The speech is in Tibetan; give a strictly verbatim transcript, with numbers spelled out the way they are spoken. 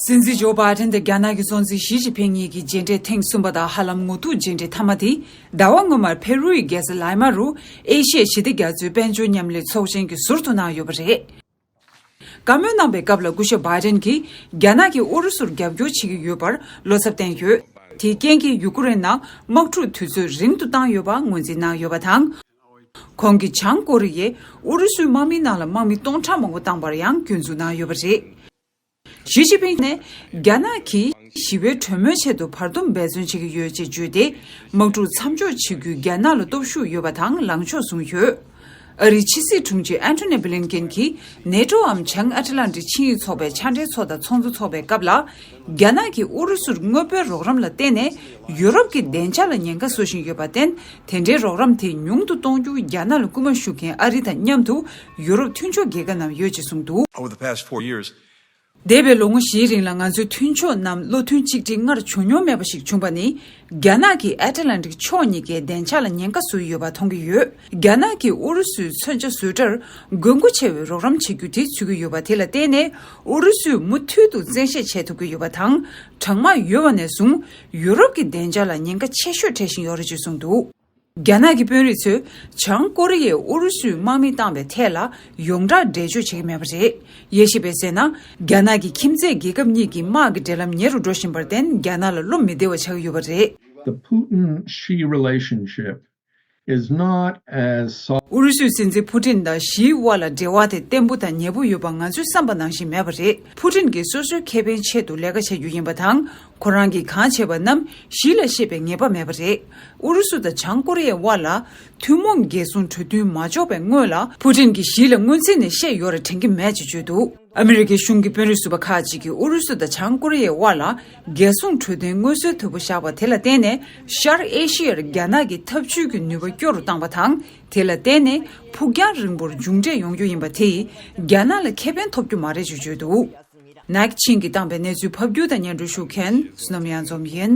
སྲིད་འཛིན་ཇོ་བྷའི་ཏན་དང་རྒྱ་ནག་གི་སྲོང་བཙན་ཞི་ཅིན་ཕིང་གཉིས་ཀྱི་མཇལ་འཕྲད་ཐེངས་གསུམ་པ་དང་ཧ་ལམ་ངོ་ཐུག་མཇལ་འཕྲད་མཐའ་མ་དེ་ཟླ་བ་སྔོན་མར་ཕེ་རུའི་རྒྱལ་ས་ལཱི་མ་རུ་ཨེ་ཤི་ཡ་ཞི་བདེ་རྒྱ་མཚོའི་དཔལ་འབྱོར་མཉམ་ལས་ཚོགས་ཆེན་གྱི་ཟུར་དུ་གནང་ཡོད་པ་རེད། བཀའ་མོལ་གནང་པའི་སྐབས་ལ་སྐུ་ཞབས་བྷའི་ཏན་གྱིས་རྒྱ་ནག་གིས་ཨུ་རུ་སུར་རྒྱབ་སྐྱོར་བྱེད་ཀྱི་ཡོད་པར་བློ་འཚབ་བསྟན་ཡོད། དེའི་རྐྱེན་གྱིས་ཡུ་ཀེ་རེན་ནང་དམག་འཁྲུག་དུས་ཚོད་རིང་དུ་བཏང་ཡོད་པ་ངོས་འཛིན་གནང་ཡོད་པ་དང་། ཁོང་གིས་བྱང་ཀོ་རི་ཡས་ཨུ་རུ་སུའི་དམག་མིའི་ནང་ལ་དམག་མི་སྟོང་ཕྲག་མང་པོ་བཏང་པར་ཡང་སྐྱོན་འཛུགས་གནང་ཡོད་པ་རེད། ཞི་ཅིན་ཕིང་ནས་རྒྱ་ནག་གིས་ཞི་བའི་གྲོས་མོལ་ཆེད་དུ་བར་འདུམ་འབད་བརྩོན་བྱེད་ཀྱི་ཡོད་ཅེས་བརྗོད་དེ། དམག་འཁྲུག་མཚམས་འཇོག་བྱེད་རྒྱུའི་རྒྱ་ནག་ལ་སྟོབས་ཤུགས་ཡོད་པ་དང་ལངས་ཕྱོགས་བཟུང་ཡོད། ཨ་རིའི་ཕྱི་སྲིད་དྲུང་ཆེ་ཨན་ཐོ་ནི་བྷི་ལིན་ཀེན་གྱིས་ནེ་ཏོའམ་བྱང་ཨ་ཏི་ལན་ཏི་ཆིངས་ཡིག་ཚོགས་པའི་ཕྱག་སྦྲེལ་ཚོགས་དང་ཚོགས་འདུ་འཚོགས་པའི་སྐབས་ལ། རྒྱ་ནག་གིས་ཨུ་རུ་སུར་དངོས་པོའི་རོགས་རམ་ལ་བརྟེན་ནས་ཡུ་རོབ་ཀྱི་བདེ་འཇགས་ལ་ཉེན་ཁ་བཟོ་བཞིན་ཡོད་པར་བརྟེན། དེ་འདྲའི་རོགས་རམ་དེ་ཉུང་དུ་གཏོང་རྒྱུར་རྒྱ་ནག་ལ་སྐུལ་མ་ཞུ་མཁན་ཨ་རི་དང་མཉམ་དུ་ཡུ་རོབ་མཐུན་ཕྱོགས་རྒྱལ་ཁབ་རྣམས་ཡོད་ཅེས་གསུངས་འདུག། Over the past four years, འདས་པའི་ལོ་ངོ་བཞིའི་རིང་ལ་ང་ཚོའི་མཐུན་ཕྱོགས་རྣམས་བློ་མཐུན་གཅིག་སྒྲིལ་སྔར་བྱུང་མྱོང་མེད་པ་ཞིག་བྱུང་བ་ནི། རྒྱ་ནག་གིས་ཨེ་ཊ་ལན་ཏིག་ཕྱོགས་གཉིས་ཀའི་བདེ་འཇགས་ལ་ཉེན་ཁ་བཟོས་ཡོད་པ་མཐོང་གི་ཡོད། རྒྱ་ནག་གིས་ཨུ་རུ་སུའི་མཚོན་ཆ་བཟོ་གྲྭར་དགོས་མཁོ་ཆེ་བའི་རོགས་རམ་བྱེད་རྒྱུ་དེ་བརྩི་གི་ཡོད་པ་དེ་ལ་བརྟེན་ནས། ཨུ་རུ་སུས་མུ་མཐུད་དུ་བཙན་ཤེད་བྱེད་ཐུབ་ཀྱི་ཡོད་པ་དང་། གྲང་དམག་ཡོད་པ་ནས་བཟུང་ཡུ་རོབ་ཀྱི་བདེ་འཇགས་ལ་ཉེན་ཁ་ཆེ་ཤོས་འཕྲད་བཞིན་ཡོད་རེད་ཅེས་གསུངས་འདུག། རྒྱ་ནག་གི་དཔོན་རིགས་ཚོས་བྱང་ཀོ་རི་ཡས་ཨུ་རུ་སུའི་དམག་མི་བཏང་བའི་ཐད་ལ་ཡོངས་གྲགས་འགྲེལ་བརྗོད་བྱེད་ཀྱི་མེད་པ་རེད། དབྱེ་ཞིབ་པས་གསལ་ན། རྒྱ་ནག་གི་ཁྱིམ་མཚེས་རྒྱལ་ཁབ་གཉིས་ཀྱི་དམག་གི་འབྲེལ་ལམ་ཉེ་རུ་འགྲོ་བཞིན་པར་བརྟེན། རྒྱ་ནག་ལ་བློ་མི་བདེ་བ་ཆགས་ཀྱི་ཡོད་པ་རེད། The Putin-Xi relationship is not as solid. ཨུ་རུ་སུའི་སྲིད་འཛིན་ཕུ་ཏིན་དང་ཞིའི་དབར་ལ་འབྲེལ་བ་དེ་བརྟན་པོ་དང་ཉེ་པོ་ཡོད་པ་ང་ཚོས་བསམ་པ་ནང་བཞིན་མེད་པ་རེད། ཕུ་ཏིན་གྱིས་སོ་སོའི་ཁེ་ཕན་ཆེད་དུ་ལས་ཀ་བྱ་རྒྱུ་ཡིན་པ་དང་། ཁོ་རང་གིས་གང་བྱས་པ་རྣམས་ཞི་ལ་བཤད་པའི་ངེས་པ་མེད་པ་རེད། ཨུ་རུ་སུ་དང་བྱང་ཀོ་རི་ཡའི་དབར་ལ་ཐུན་མོང་རྒྱལ་སྲུང་གྲོས་མཐུན་མ་འཇོག་པའི་སྔོན་ལ། ཕུ་ཏིན་གྱིས་ཞི་ལ་སྔོན་རྩིས་ནས་བཤད་ཡོད་རེད་དྲན་གྱི་མེད་ཅེས་བརྗོད་འདུག། ཨ་མི་རི་ཀའི་གཞུང་གི་དཔོན་རིགས་ཟུར་པ་ཁག་ཅིག་གིས་ཨུ་རུ་སུ་དང་བྱང་ཀོ་རི་ཡའི་དབར་ལ་རྒྱལ་སྲུང་གྲོས་མཐུན་མངོན་གསལ་དོད་པོ་བཞག་པ་དེ་ལ་བརྟེན་ནས། ཤར་ཨེ་ཤི་ཡར་རྒྱ་ནག་གི་འཐབ་ཇུས་ཀྱི་ནུས་པ་སྐྱོ་རུ་བཏང་བ་དང་། དེ་ལ་བརྟེན་ནས་ཕུགས་རྒྱང་རིང་པོར་མཇུག་འབྲས་ཡོང་རྒྱུ་ཡིན་པ་དེས་རྒྱ་ནག་ལ་ཁེ་ཕན་ཐོབ་རྒྱུ་མ་རེད་ཅེས་བརྗོད་འདུག། ནག་ཆིང་གིས་བཏང་པའི་གནས་ཚུལ་ཕབ་སྒྱུར་དང་སྙན་སྒྲོན་ཞུ་མཁན་བསོད་ནམས་གཡང་འཛོམས་ཡིན།